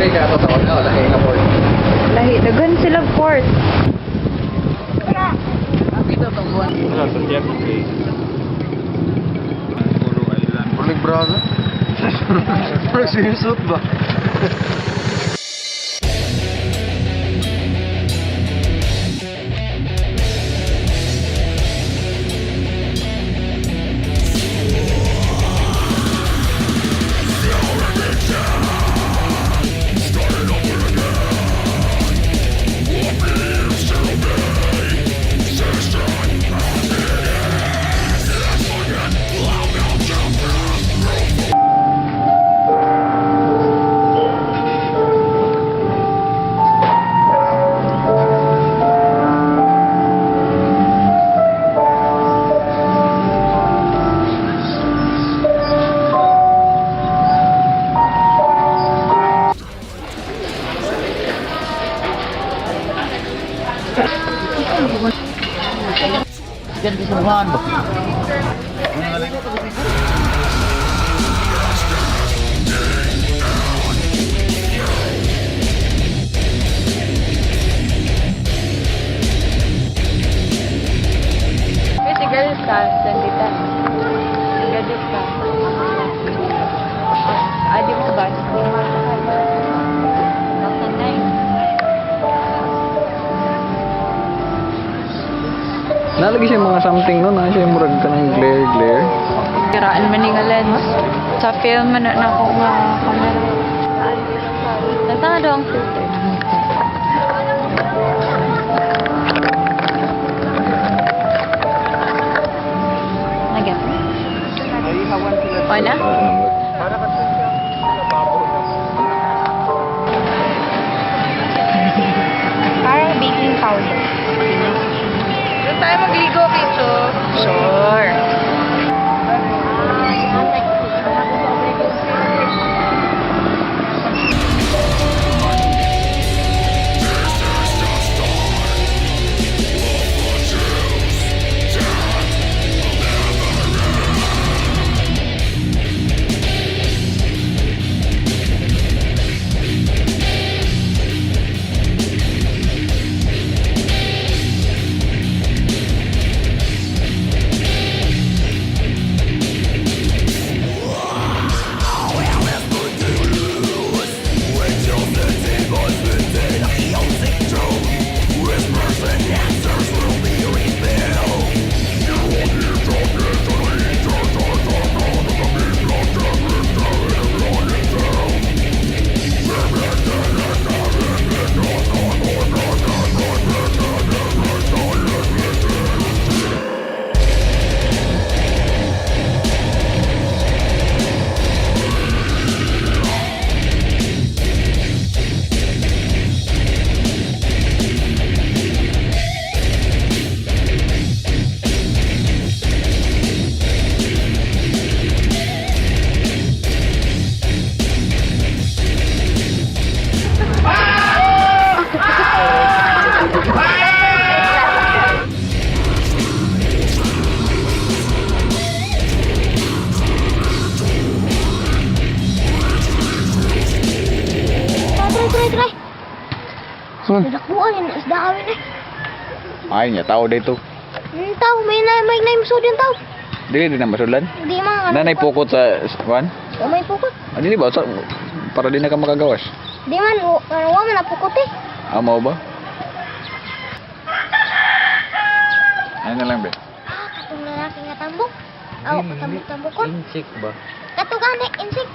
Kay ka ato sa wala kay nga port. Lahi, daghan sila port. Wala sa Santiago Bay. Puro island. Bulig brother. Parang swimsuit ba? May sigarilyo ka, sandita. Sigarilyo ka. Ah, di mo ba? Nasa 9. Nalagi siya mga something no, na siya murag ka ng glare glare. Kiraan man ni nga lens. Sa film man na ako nga camera. Nasa nga daw ang filter. Nagyan. O na? Parang baking powder. Doon tayo magligo, Kicho. Sure. Try, try, try. Sun. Nadakuan yun, isda kami na. Ay niya tao dito. Tao, may na yung din tao. Dili din na masulan. Hindi man. Nanay pukot sa kwan? O, may pukot. Ah, dili ba? Sa, para di na ka makagawas. Di man, ano, wa man na pukot eh. Ah, mao ba? Ano na lang be? Ah, katong lalaki nga tambok. Aw, katambok-tambok ko. Insect ba? Katong gani, insect.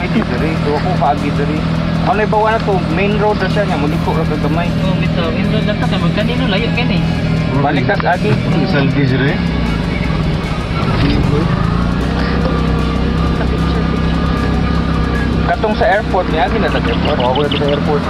Ay, di diri. Duwa ko kaagi diri. Ang naibawa na to, main road na siya niya. Muliko ra ka gamay. Oh, bitaw. Indon lang ka. Magkanino layo kini. Balik tas agi. Saldi diri. Katong sa airport niya, agi na sa airport. Ako na sa airport.